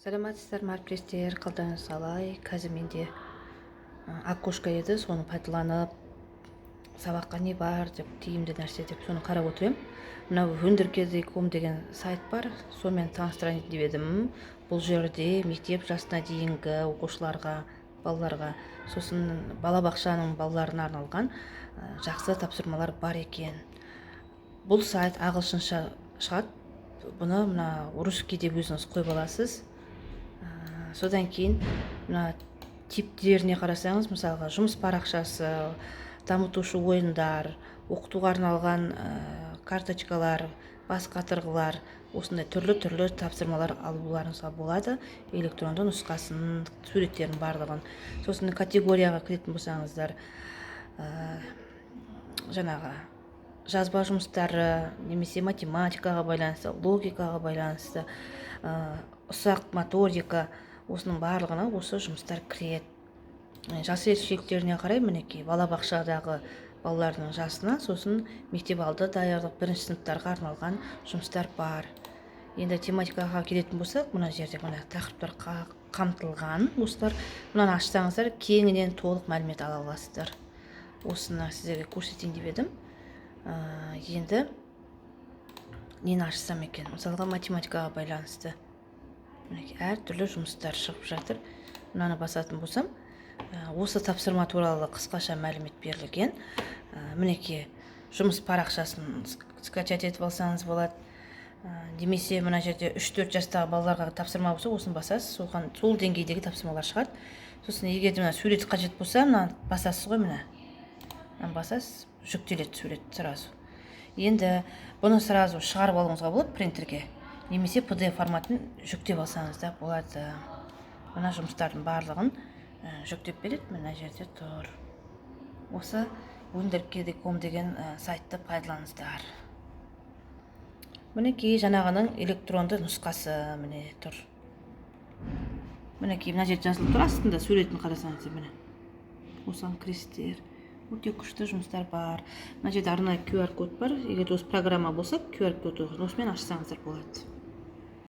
Саламатсыздар ма, әріптестер? Қалдарыңыз қалай? Қазір менде окошко еді, соны пайдаланып, сабаққа не бар деп, тиімді нәрсе деп, соны қарап отыр едім. Мынау wunderkd.com деген сайт бар, сонымен таныстырайын деп едім. Бұл жерде мектеп жасына дейінгі оқушыларға, балаларға, сосын балабақшаның балаларына арналған жақсы тапсырмалар бар екен. Бұл сайт ағылшынша шығады, бұны мына русский деп өзіңіз қойып аласыз. Содан кейін мына типтеріне қарасаңыз, мысалға, жұмыс парақшасы, дамытушы ойындар, оқытуға арналған карточкалар, бас қатырғылар, осындай түрлі түрлі тапсырмалар алуларыңызға болады, электронды нұсқасын, суреттерін барлығын. Сосын категорияға кіретін болсаңыздар, жаңағы жазба жұмыстары немесе математикаға байланысты, логикаға байланысты, ұсақ моторика, осының барлығына осы жұмыстар кіреді. Жас ерекшеліктеріне қарай, мінекей, балабақшадағы балалардың жасына, сосын мектеп алды даярлық, бірінші сыныптарға арналған жұмыстар бар. Енді тематикаға келетін болсақ, мына жерде, мына тақырыптар қамтылған осылар. Мынаны ашсаңыздар, кеңінен толық мәлімет ала аласыздар. Осыны сіздерге көрсетейін деп едім. Енді нені ашсам екен? Мысалға, математикаға байланысты, мінекей, әртүрлі жұмыстар шығып жатыр. Мынаны басатын болсам, осы тапсырма туралы қысқаша мәлімет берілген. Мінекей, жұмыс парақшасын скачать етіп алсаңыз болады. Немесе мына жерде 3-4 жастағы балаларға тапсырма болса, осыны басасыз, соған сол деңгейдегі тапсырмалар шығады. Сосын егер де мына сурет қажет болса, мынаны басасыз ғой, міне, мынаны басасыз, жүктеледі сурет сразу. Енді бұны сразу шығарып алуыңызға болады принтерге немесе PDF форматын жүктеп алсаңыз да болады. Мына жұмыстардың барлығын жүктеп береді, мына жерде тұр. Осы wunderkd.com деген сайтты пайдаланыңыздар. Мінекей, жаңағының электронды нұсқасы, міне, тұр. Мінекей, мына жерде жазылып тұр, астында суретін қарасаңыздар, міне, осыған кіресіздер. Өте күшті жұмыстар бар. Мына жерде арнайы QR код бар. Егер де осы программа болса, QR код, осымен ашсаңыздар болады.